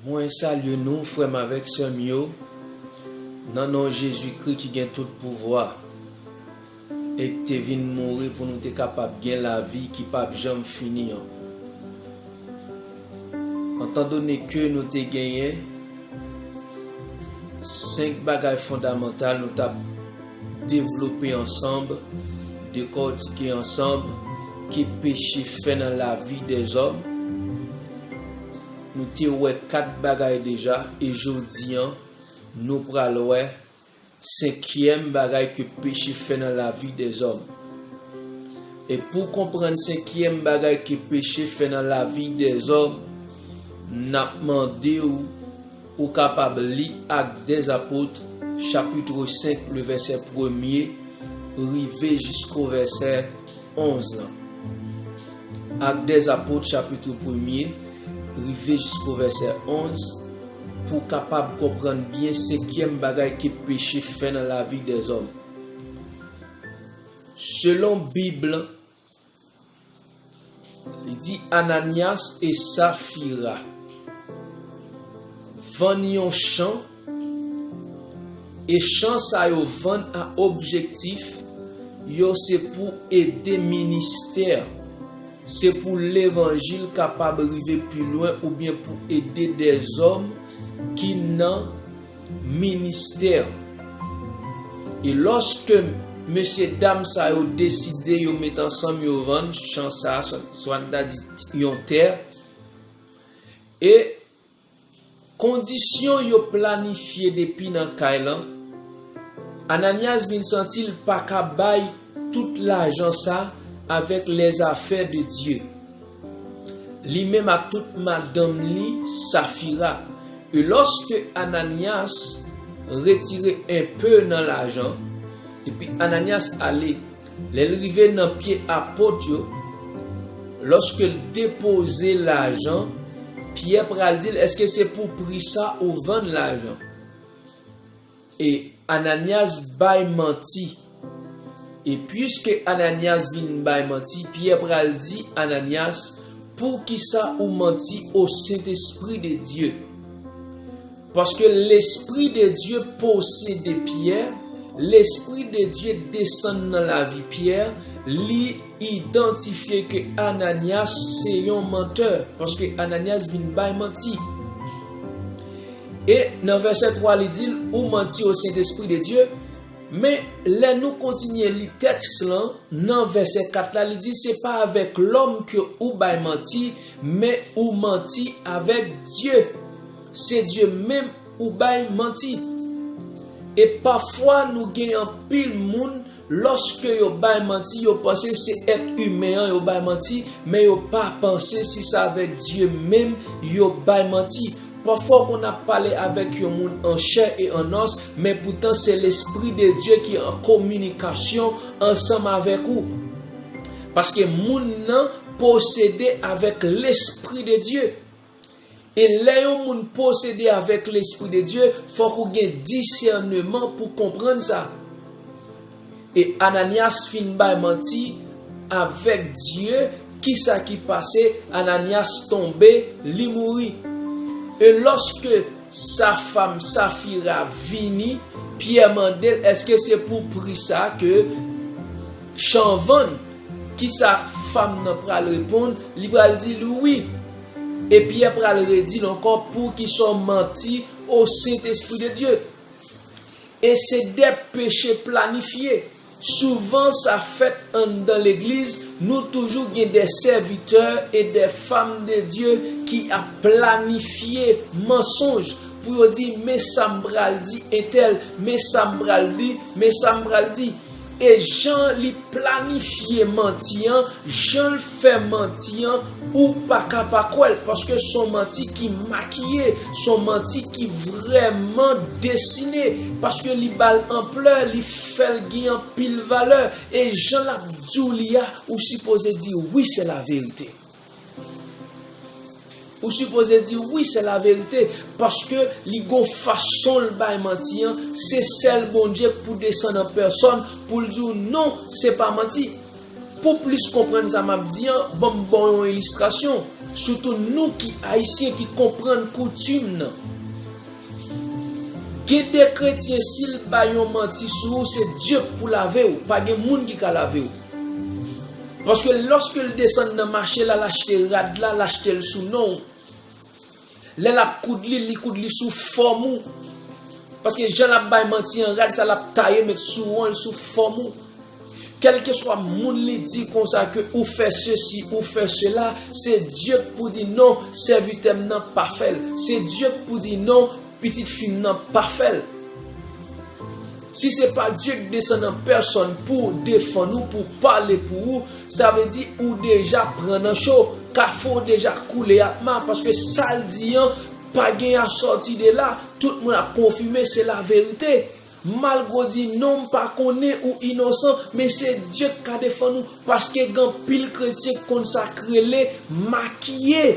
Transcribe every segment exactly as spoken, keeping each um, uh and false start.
Mwen salye nou, frè m avèk sè m yo, nan non Jezikri ki gen tout pouvwa e ki te vin mouri pou nou te kapab gen lavi ki p ap janm fini an. Etandone ke nou te genyen senk bagay fondamantal nou t ap devlope ansanm, dekòtike ansanm, ke peche fè nan lavi dèzòm. Nou te wè kat bagay deja, e jodi an, nou pral wè senkyèm bagay ke peche fè nan lavi dèzòm. E pou konprann senkyèm bagay ke peche fè nan lavi dèzòm, n ap mande w, ou kapab li Actes des Apôtres, chapitre cinq, le verset premier, rive jisko vèsè onz lan. Actes des Apôtres, chapitre premier, rive jisko vèsè onz, pou w kapab konprann byen senkyèm bagay ke peche fè nan lavi dèzòm. Selon Bib lan, li di Ananyas e Safira vann yon chan, e chan sa yo vann a objektif yo se pou ede ministè, se pou levanjil kapab rive pi lwen oubyen pou ede dèzòm ki nan ministè. E lòske mesye dam sa yo deside yo met ansanm yo vann chan sa, swa, swa n ta di yon tè, e kondisyon yo planifye depi nan kay lan, Ananyas vin santi l pa ka bay tout lajan sa avèk lèzafè de Dye, li menm ak tout madanm li, Safira. E lòske Ananyas retire enpe nan lajan, epi Ananyas ale, lè l rive nan pye apot yo, lòske l depoze lajan, Pyè pral di l, èske se pou pri sa ou vann lajan? E Ananyas bay manti. E piske Ananyas vin bay manti, Pyè pral di Ananyas, poukisa ou manti o Sentespri de Dye? Paske Lespri de Dye posede Pyè, Lespri de Dye desann nan lavi Pyè, li idantifye ke Ananyas se yon mantè, paske Ananyas vin bay manti. E nan vèsè twa, li di l, ou manti o Sentespri de Dye, men lè nou kontinye li tèks lan, nan vèsè kat la, li di, se pa avèk lòm ke ou bay manti, men ou manti avèk Dye. Se Dye menm ou bay manti. E pafwa, nou gen anpil moun, lòske yo bay manti, yo panse se èt imen an yo bay manti, men yo pa panse si se avèk Dye menm yo bay manti. Pafwa, w konn ap pale avèk yon moun an chè e an nòs, men poutan se Lespri de Dye ki an kominikasyon ansanm avèk ou. Paske moun nan posede avèk Lespri de Dye. E lè yon moun posede avèk Lespri de Dye, fòk ou gen disèneman pou konprann sa. E Ananyas fin bay manti avèk Dye, kisa ki pase? Ananyas tonbe, li mouri. E lòske sa fanm Safira vini, Pyè mande l, èske se pou pri sa ke chan vann? Kisa fanm nan pral reponn? Li pral di l wi. E Pyè pral redi l ankò, poukisa w manti o Sentespri de Dye? E se de peche planifye. Souvan sa fèt anndan legliz, nou toujou gen de sèvitè e de fanm de Dye ki ap planifye mansonj pou yo di, men sa m pral di entèl, men sa m pral di, men sa m pral di. E jan li planifye manti an, jan l fè manti an, ou pa ka pa kwè l, paske s on manti ki makiye, s on manti ki vrèman desine, paske li ba l anplè, li fè l gen anpil valè, e jan l ap di w li a, ou sipoze di wi, se laverite. Ou sipoze di wi, se laverite, paske li gon fason l bay manti an, se sèl Bondye k pou desann an pèsòn pou l di w non, se pa manti. Pou plis konprann sa m ap di an, ban m ba w yon ilistrasyon. Sitou nou ki Ayisyen ki konprann koutim nan. Gen de kretyen, si l bay yon manti sou ou, se Dye k pou lave w, pa gen moun ki ka lave w. Paske lòske l desann nan mache la, l achte rad la, l achte l sou non w. Lè l ap koud li, li koud li sou fòm ou. Paske jan l ap bay manti an, rad sa l ap taye met sou ou an, l sou fòm ou. Kèlkeswa moun li di konsa ke ou fè sesi, ou fè sela, se Dye k pou di non, sèvitè m nan pa fè l. Se Dye k pou di non, pitit fi m nan pa fè l. Si se pa Dye k desann an pèsòn pou defann ou, pou pale pou ou, sa vle di ou deja pran nan cho, kafou w deja koule ak ma, paske sa l di an pa gen a sòti de la, tout moun ap konfime se laverite. Malgre w di non, m pa konnen, ou inosan, men se Dye k ka defann ou, paske gen anpil kretyen k konn sa k rele makiye.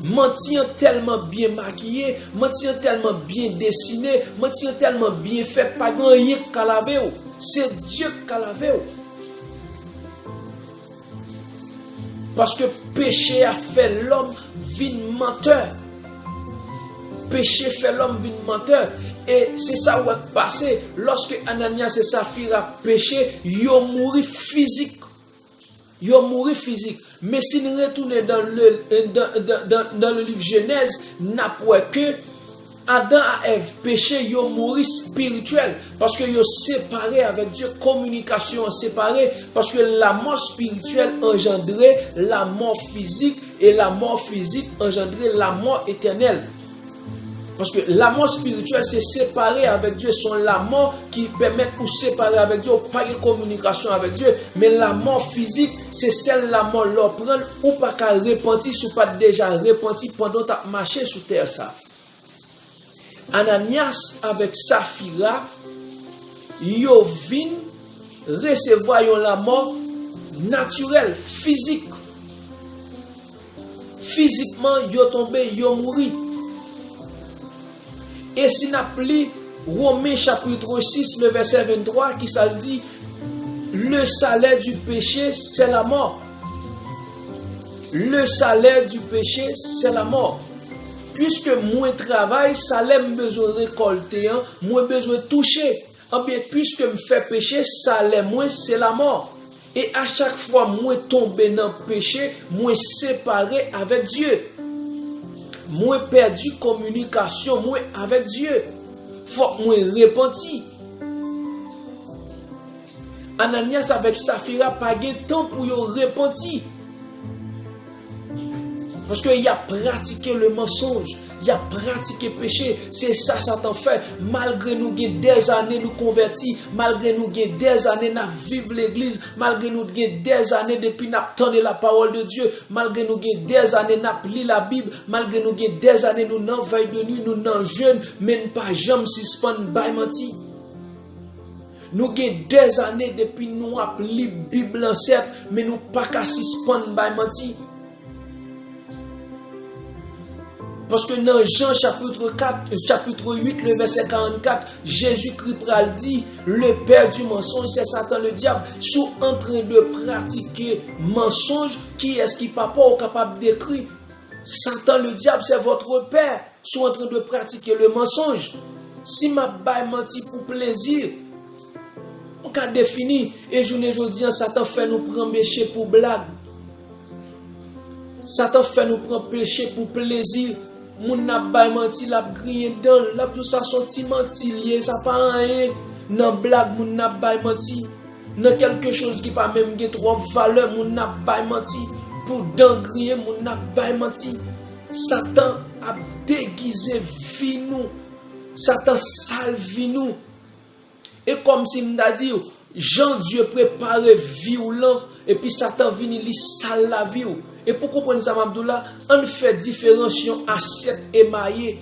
Manti an tèlman byen makiye, manti an tèlman byen desine, manti an tèlman byen fèt, pa gen anyen k ka lave w. Se Dye k ka lave w. Paske peche a fè lòm vin mantè. Peche fè lòm vin mantè. E se sa w wè k pase. Lòske Ananyas e Safira peche, yo mouri fizik. Yo mouri fizik. Men si n retounen dan le, dan, dan, dan, dan le liv Jenèz, n ap wè ke Adan a Èv peche, yo mouri espirityèl, paske yo separe avèk Dye, kominikasyon an separe, paske lamò espirityèl anjandre lamò fizik, e lamò fizik anjandre lamò etènèl. Paske lamò espirityèl se separe avèk Dye, se yon lamò ki pèmèt ou separe avèk Dye, ou pa gen kominikasyon avèk Dye. Men lamò fizik, se sèl lamò lè w pran l, ou pa ka repanti si w pa t deja repanti pandan w t ap mache sou tè sa. Ananyas avèk Safira, yo vin resevwa yon lamò natirèl, fizik. Fizikman, yo tonbe, yo mouri. E si n ap li Women chapit sis, le vèsè venntwa, ki sa l di? Le salaire du péché, c'est la mort. Le salaire du péché, c'est la mort. Piske mwen travay, salè m bezwen rekòlte an, mwen bezwen touche. Anben, piske m fè peche, salè mwen, se lamò. E a chak fwa mwen tonbe nan peche, mwen separe avèk Dye. Mwen pèdi kominikasyon mwen avèk Dye. Fòk mwen repanti. Ananyas avèk Safira pa gen tan pou yo repanti. Paske y ap pratike le mansonj, y ap pratike peche. Se sa Satan fè. Malgre nou gen dèzane nou konvèti, malgre nou gen dèzane n ap viv legliz, malgre nou gen dèzane depi n ap tande la parole de Dieu, malgre nou gen dèzane n ap li Labib, malgre nou gen dèzane nou nan vèy de nwi, nou nan jèn, men n pa janm sispann bay manti. Nou gen dèzane depi nou ap li Bib lan, sèt, men nou pa ka sispann bay manti. Paske nan Jan chapit kat, chapit uit, le vèsè karannkat, Jezikri pral di, le père du mensonge, c'est Satan le diable. Si w antren de pratike mansonj, kiyès ki papa w kapab dekri? Satan le diable, c'est votre père. Si w antren de pratike le mansonj, si m ap bay manti pou plezi, m ka defini, e jounen jodi an, Satan fè nou pran peche pou blag. Satan fè nou pran peche pou plezi. Moun nan ap bay manti, l ap griyen dan l, l ap di w sa se yon ti manti l ye, sa pa anyen. Nan blag, moun nan ap bay manti. Nan kèlke choz ki pa menm gen twòp valè, moun nan ap bay manti. Pou dan griyen, moun nan ap bay manti. Satan ap degize vi nou. Satan sal vi nou. E kòmsi m ta di w, jan Dye prepare vi w lan, epi Satan vini, li sal lavi w. E pou konprann sa m ap di w la, ann fè diferans yon asyèt emaye.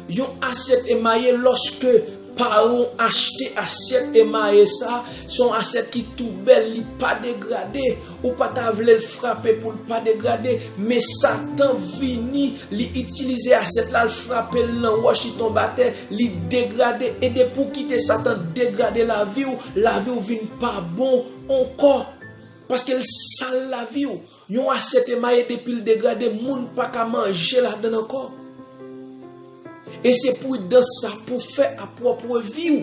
Yon asyèt emaye, lòske paran w achte asyèt emaye sa, se yon asyèt ki tou bèl, li pa degrade. Ou pa ta vle l frape pou l pa degrade, men Satan vini, li itilize asyèt la, l frape l nan wòch, li tonbe atè, li degrade. E depi w kite Satan degrade lavi w, lavi w vin pa bon ankò. Paske l sal lavi w. Yon asyèt emaye depi l degrade, moun pa ka manje ladan l ankò. E se pridans sa pou fè a pwòp vi w.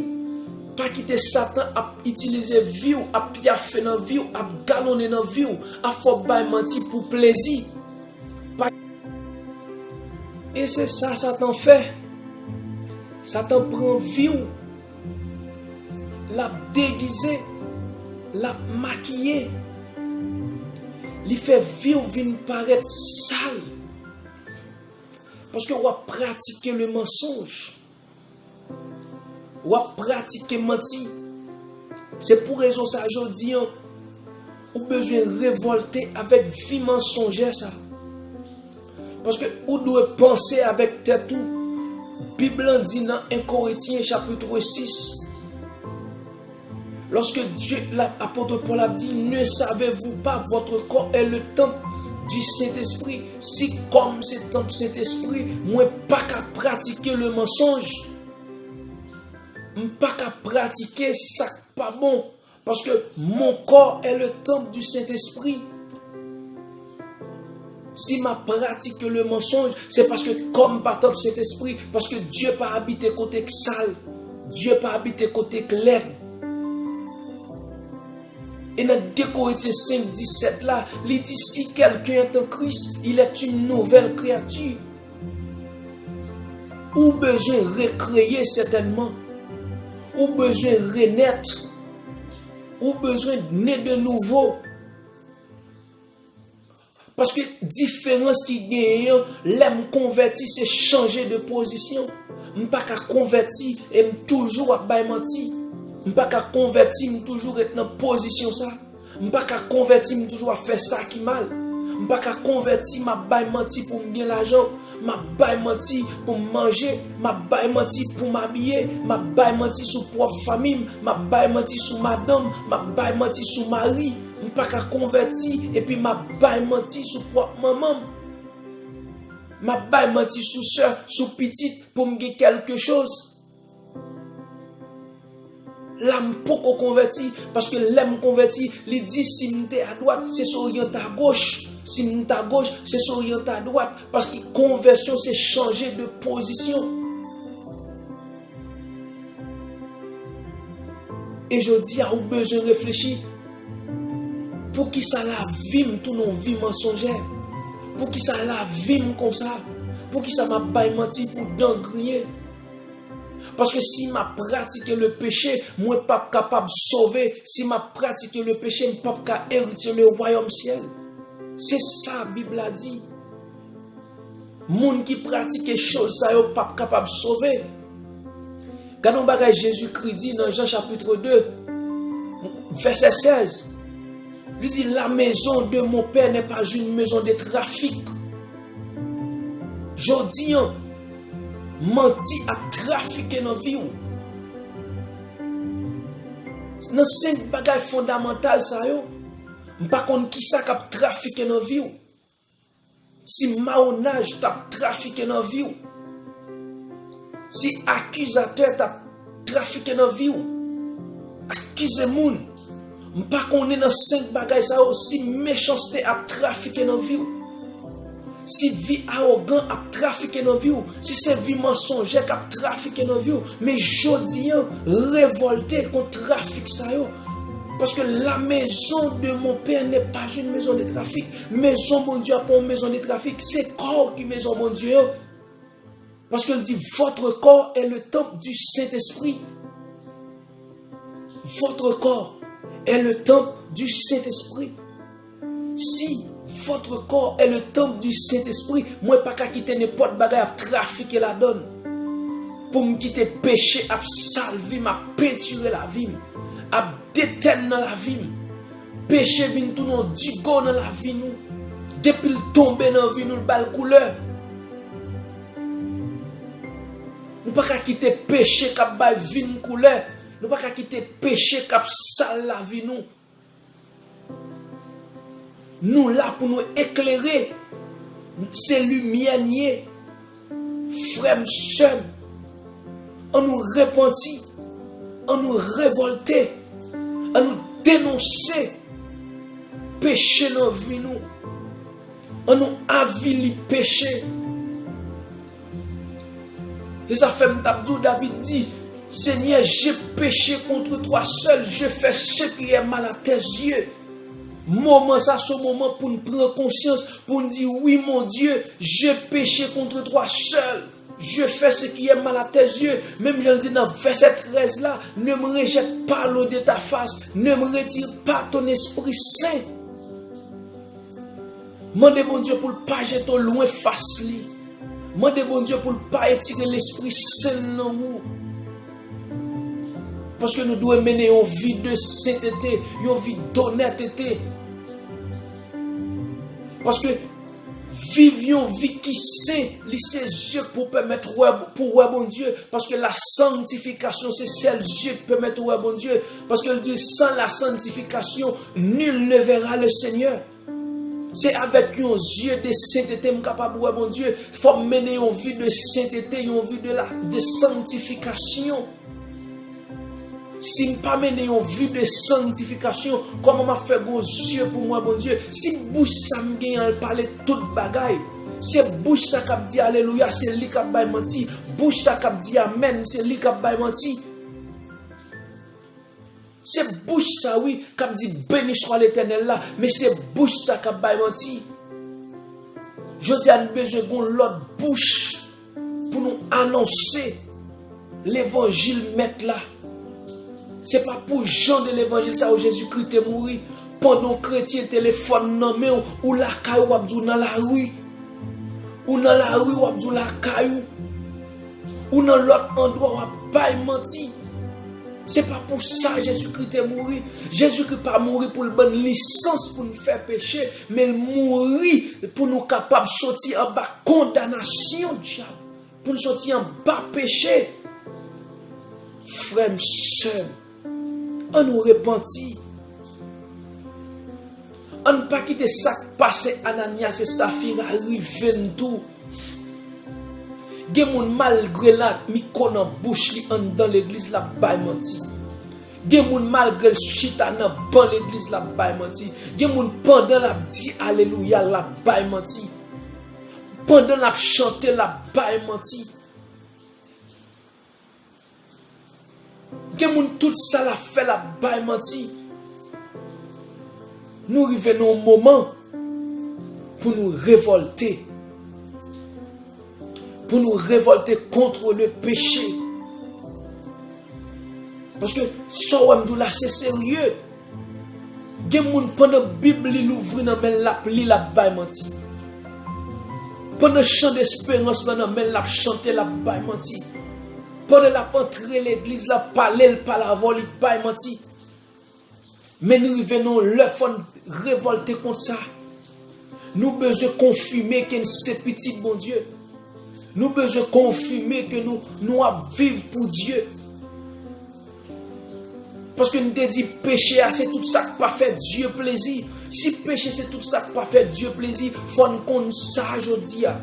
Pa kite Satan ap itilize vi w, ap pyafe nan vi w, ap galonnen nan vi w, ap fè w bay manti pou plezi. Pa... E se sa Satan fè. Satan pran vi w, l ap degize, l ap makiye. Li fè vi w vin parèt sal. Paske w ap pratike le mensonge. W ap pratike manti. Se pou rezon sa jodi an, ou bezwen revòlte avèk vi mansonjè sa. Paske ou dwe panse avèk tèt ou. Bib lan di nan en Korentyen chapit sis, lorsque Dieu, la, apôtre Paul a dit, ne savez-vous pas votre corps est le temple du Saint-Esprit? Si kò m se tanp Sentespri, mwen pa ka pratike le mensonge. M pa ka pratike sa k pa bon. Paske mon corps est le temple du Saint-Esprit. Si m ap pratike le mensonge, se paske kò m pa tanp Sentespri, paske Dye pa abite kote k sal, Dye pa abite kote k lèd. E nan de Korentyen senk disèt la, li di, si quelqu'un est en Christ, il est une nouvelle créature. Ou bezwen rekreye sètènman. Ou bezwen renèt. Ou bezwen ne de nouvo. Paske diferans ki genyen an, lè m konvèti, se chanje de pozisyon. M pa ka konvèti e m toujou ap bay manti. M pa ka konvèti, m toujou ret nan pozisyon sa. M pa ka konvèti, m toujou ap fè sa ki mal. M pa ka konvèti, m ap bay manti pou m gen lajan. M ap bay manti pou m manje. M ap bay manti pou m abiye. M ap bay manti sou pwòp fanmi m. M ap bay manti sou madanm. M ap bay manti sou mari. M pa ka konvèti epi m ap bay manti sou pwòp manman m. M ap bay manti sou sè, sou pitit pou m gen kèlke choz. La m poko konvèti, paske lè m konvèti, li di si m te adwat, se sou oryante agoch. Si m te agoch, se sou oryante adwat. Paske konvèsyon se chanje de pozisyon. E jodi a, ou bezwen reflechi. Poukisa lavi m tounen yon vi mansonjè? Poukisa lavi m konsa? Poukisa m ap bay manti pou dan griyen? Paske si m ap pratike le peche, mwen p ap kapab sove. Si m ap pratike le peche, m p ap ka eritye le wayòm syèl. Se sa Bib la di. Moun ki pratike choz sa yo p ap kapab sove. Gade yon bagay Jezikri di nan Jan chapit de, vèsè sèz. Li di, la maison de mon Père n'est pas une maison de trafic. Jodi an, manti ap trafike nan vi w. Nan senk bagay fondamantal sa yo, m pa konn kisa k ap trafike nan vi w. Si mawonaj t ap trafike nan vi w, si akizatè t ap trafike nan vi w, akize moun, m pa konnen nan senk bagay sa yo, si mechanste ap trafike nan vi w, si vi awogan ap trafike nan vi w, si se vi mansonjè k ap trafike nan vi w, men jodi an, revòlte kont trafik sa yo. Paske la maison de mon Père n'est pas une maison de trafic. Mezon Bondye a pa yon mezon de trafik. Se kò w ki mezon Bondye an. Paske l di, votre corps est le temple du Saint-Esprit. Votre corps est le temple du Saint-Esprit. Si votre corps est le temple du Saint-Esprit, mwen pa ka kite nenpòt bagay ap trafike ladann. Pou m kite peche ap sal vi m, ap pentire lavi m, ap detèn nan lavi m. Peche vin tounen yon digo nan lavi nou. Depi l tonbe nan vi nou, l ba l koulè. Nou pa ka kite peche k ap bay vi n koulè. Nou pa ka kite peche k ap sal lavi nou. Nou la pou nou eklere. Se limyè n ye. Frè m, sè m, ann nou repanti, ann nou revòlte, ann nou denonse peche nan vi nou. Ann nou avili peche. Se sa fè m t ap di w, David di, Seigneur, j'ai péché contre toi seul, je fais ce qui est mal à tes yeux. Moman sa se yon moman pou n pran konsyans, pou n di, wi, mon Dieu, j'ai péché contre toi seul. Je fais ce qui est mal à tes yeux. Menm jan l di nan vèsè trèz la, ne me rejette pas loin de ta face, ne me retire pas ton Esprit Saint. Mande Bondye pou l pa jete w lwen fas li. Mande Bondye pou l pa retire Lespri Sen l nan ou. Paske nou dwe mennen yon vi de sentete, yon vi donètete. Paske viv yon vi ki sen, li se zye k pou pèmèt wè, pou wè Bondye. Paske la sanctification, se sèl zye k pèmèt ou wè Bondye. Paske l di, sans la sanctification, nul ne verra le Seigneur. Se avèk yon zye de sentete m kapab wè Bondye. Fò m mennen yon vi de sentete, yon vi de la, de sanctification. Si m pa mennen yon vi de sanctification, kòman m ap fè gon zye pou m wè Bondye? Si bouch sa m genyen an l pale tout bagay, se bouch sa k ap di alelouya, se li k ap bay manti. Bouch sa k ap di amèn, se li k ap bay manti. Se bouch sa, wi, k ap di, beni swa Letènèl la, men se bouch sa k ap bay manti. Jodi a, nou bezwen gon lòt bouch pou nou anonse levanjil Mèt la. Se pa pou jan de levanjil sa yo Jezikri te mouri. Pandan yon kretyen telefòn nan men w, ou lakay ou, w ap di w nan lari. Ou nan lari, w ap di w lakay ou. Ou nan lòt andwa, w ap bay manti. Se pa pou sa Jezikri te mouri. Jezikri pa mouri pou l ban n lisans pou n fè peche, men l mouri pou nou kapab soti anba kondanasyon dyab, pou n soti anba peche. Frè m, sè m, ann nou repanti. Ann pa kite sa k pase Ananyas e Safira rive n tou. Gen moun, malgre l ak mikwo nan bouch li anndan legliz, l ap bay manti. Gen moun, malgre l chita nan ban legliz, l ap bay manti. Gen moun, pandan l ap di alelouya, l ap bay manti. Pandan l ap chante, l ap bay manti. Gen moun, tout sa l ap fè, l ap bay manti. Nou rive nan yon moman pou nou revòlte. Pou nou revòlte contre le péché. Paske sa w wè m di w la, se serye. Gen moun, pandan Bib li louvri nan men l, l ap li, l ap bay manti. Pandan chan desperans lan nan men l, l ap chante, l ap bay manti. Pandan l ap antre legliz, l ap pale, l pale avè w, li bay manti. Men nou rive nan yon lè, fò n revòlte kont sa. Nou bezwen konfime ke n se pitit Bondye. Nou bezwen konfime ke nou, nou ap viv pou Dye. Paske n te di peche a se tout sa k pa fè Dye plezi. Si peche se tout sa k pa fè Dye plezi, fò n konn sa jodi a.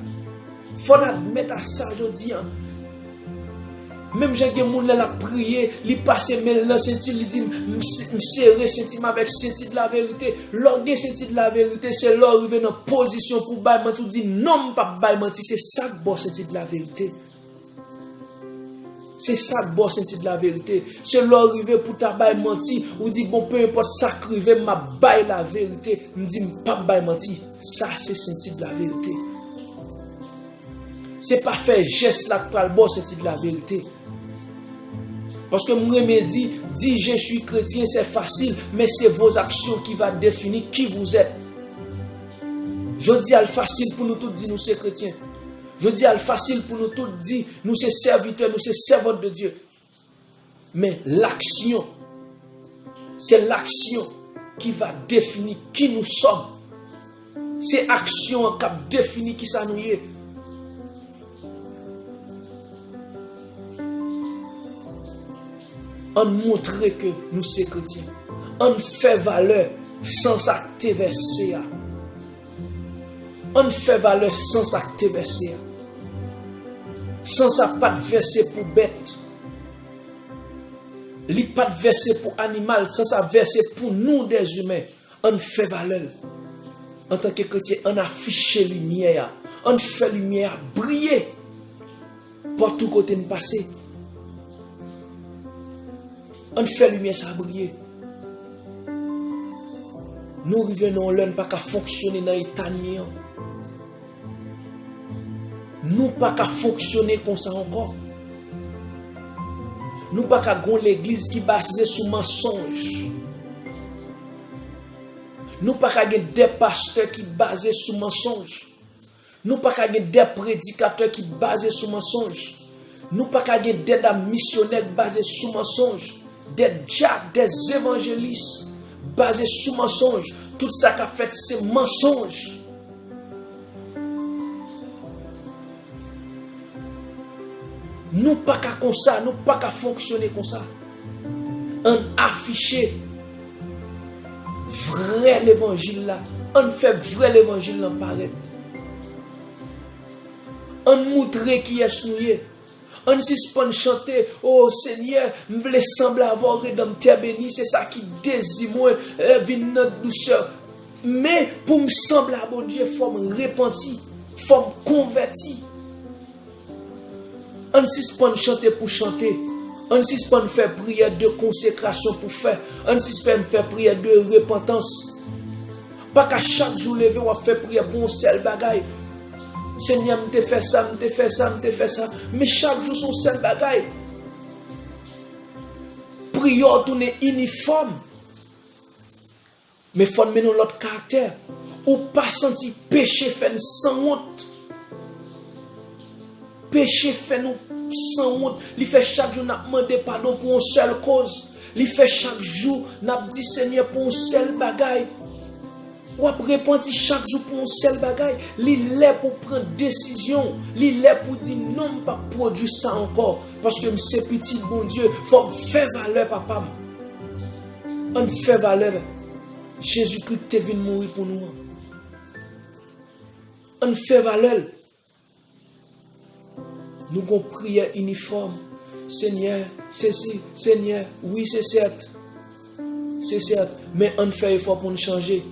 Fò n admèt a sa jodi a. Menm jan gen moun lè l ap priye, li pase men l nan senti l, li di, "M, m sere senti m avèk senti de la verite." Lè w gen senti de la verite, se lè w rive nan pozisyon pou w bay manti, ou di, "Non, m p ap bay manti." Se sa k ba w senti de la verite. Se sa k ba w senti de la verite. Se lè w rive pou w ta bay manti, ou di, "Bon, pe enpòt sa k rive m, m ap bay la verite." M di, "M p ap bay manti." Sa se senti de la verite. Se pa fè jès la k pral ba w senti de la verite. Paske m renmen di, dire je suis chrétien, c'est facile, mais c'est vos actions qui va définir qui vous êtes. Jodi a l fasil pou nou tout di nou se kretyen. Jodi a l fasil pou nou tout di nou se sèvitè, nou se sèvant de Dye. Men laksyon, se laksyon ki va defini ki nou sòm. Se aksyon an k ap defini kisa nou ye. Ann montre ke nou se kretyen. Ann fè valè san sa k te vèse a. Ann fè valè san sa k te vèse a. San sa pa t vèse pou bèt. Li pa t vèse pou animal, san sa vèse pou nou, dèzimen. Ann fè valè l. Antanke kretyen, ann afiche limyè a. Ann fè limyè a briye patou kote n pase. Ann fè limyè sa a briye. Nou rive nan yon lè n pa ka fonksyone nan eta n ye an. Nou pa ka fonksyone konsa ankò. Nou pa ka gon legliz ki baze sou mansonj. Nou pa ka gen de pastè ki baze sou mansonj. Nou pa ka gen de predikatè ki baze sou mansonj. Nou pa ka gen de dam misyonè k baze sou mansonj. De dyak, de evanjelis baze sou mansonj. Tout sa k ap fèt se mansonj. Nou pa ka konsa, nou pa ka fonksyone konsa. Ann afiche vrè levanjil la. Ann fè vrè levanjil lan parèt. Ann moutre kiyès nou ye. Ann sispann chante, "O Senyè, m vle sanble avè w, Redanmtè beni, se sa ki dezi mwen, eh, vin nan dousè." Men, pou m sanble a Bondye, fò m repanti, fò m konvèti. Ann sispann chante pou chante. Ann sispann fè priyè de konsekrasyon pou fè. Ann sispann fè priyè de repantans. Pa ka chak jou leve w ap fè priyè pou yon sèl bagay. "Senyè, m te fè sa, m te fè sa, m te fè sa." Men chak jou se yon sèl bagay. Priyè w tounen inifòm. Men fò n mennen yon lòt karaktè. Ou pa santi peche fè n sanwont? Peche fè nou sanwont. Li fè chak jou n ap mande padon pou yon sèl koz. Li fè chak jou n ap di Senyè pou yon sèl bagay. W ap repanti chak jou pou yon sèl bagay. Li lè pou w pran desizyon. Li lè pou w di, "Non, m p ap pwodui sa ankò. Paske m se pitit Bondye. Fò m fè valè Papa m." Ann fè valè Jezikri ki te vin mouri pou nou an. Ann fè valè l. Nou gon priyè inifòm. "Senyè, sesi, Senyè, wi, se sèt. Se sèt, men ann fè efò pou n chanje."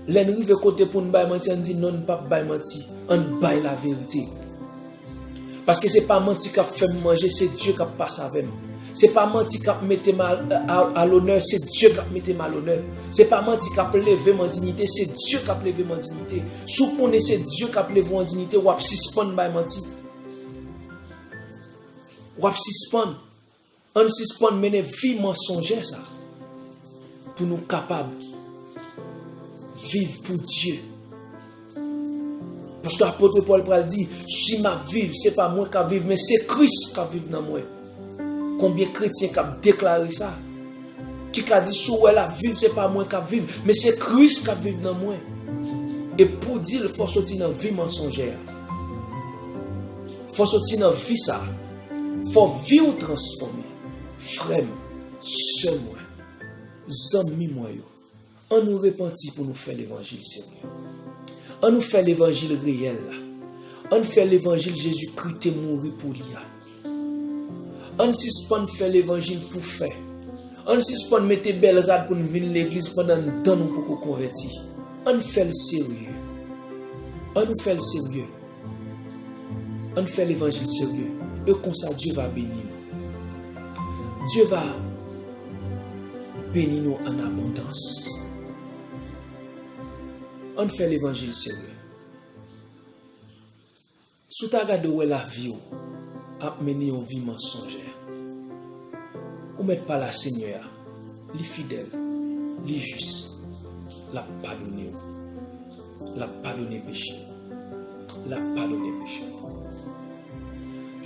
Lè n rive kote pou n bay manti, ann di, "Non, n p ap bay manti. Ann bay laverite." Paske se pa manti k ap fè m manje, se Dye k ap pase avè m. Se pa manti k ap mete m a, a, a lonè, se Dye k ap mete m a lonè. Se pa manti k ap leve m an diyite, se Dye k ap leve m an diyite. Si w konnen se Dye k ap leve w an diyite, w ap sispann bay manti. W ap sispann. Ann sispann mennen vi mansonjè sa pou nou kapab viv pou Dye. Paske apot Pòl pral di, "Si m ap viv, se pa mwen k ap viv, men se Kris k ap viv nan mwen." Konbyen kretyen k ap deklare sa? Ki ka di, "Si w wè l ap viv, se pa mwen k ap viv, men se Kris k ap viv nan mwen." E pou di l, fò soti nan vi mansonjè a. Fò soti nan vi sa a. Fò vi w transfòme. Frè m, sè mwen, zanmi mwen yo, ann nou repanti pou nou fè levanjil serye. Ann nou fè levanjil reyèl la. Ann fè levanjil Jezikri te mouri pou li a. Ann sispann fè levanjil pou fè. Ann sispann mete bèl rad pou n vin legliz pandan n dan nou poko konvèti. Ann fè l serye. Ann nou fè l serye. Ann fè levanjil serye. E konsa, Dye va beni nou. Dye va beni nou an abondans. Ann fè levanjil serye. Si w ta gade w wè lavi w ap mennen yon vi mansonjè, ou mèt pale a Senyè a, li fidèl, li jis, l ap padone w. L ap padone peche w. L ap padone peche w.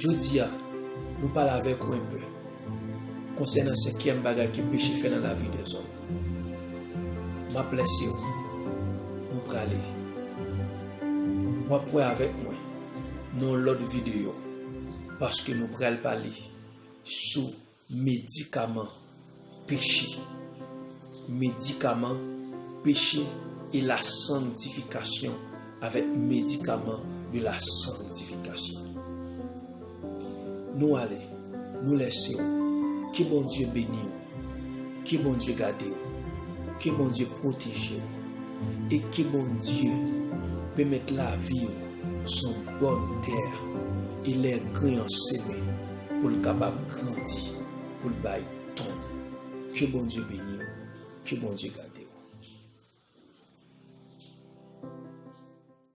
Jodi a, nou pale avèk ou enpe konsènan senkyèm bagay ke peche fè nan lavi dèzòm. M ap lèse w. Nou prale. W ap wè avèk mwen nan yon lòt videyo, paske nou pral pale sou medikaman peche. Medikaman peche e la sanctification avec médicament de la sanctification. Nou ale, nou lèse w. Ke Bondye beni w. Ke Bondye gade w. Ke Bondye pwoteje w e ke Bondye pèmèt lavi w sou bòn tè a, e lè grenn an seme pou l kapab grandi, pou l bay ton. Ke Bondye beni w, ke Bondye gade w.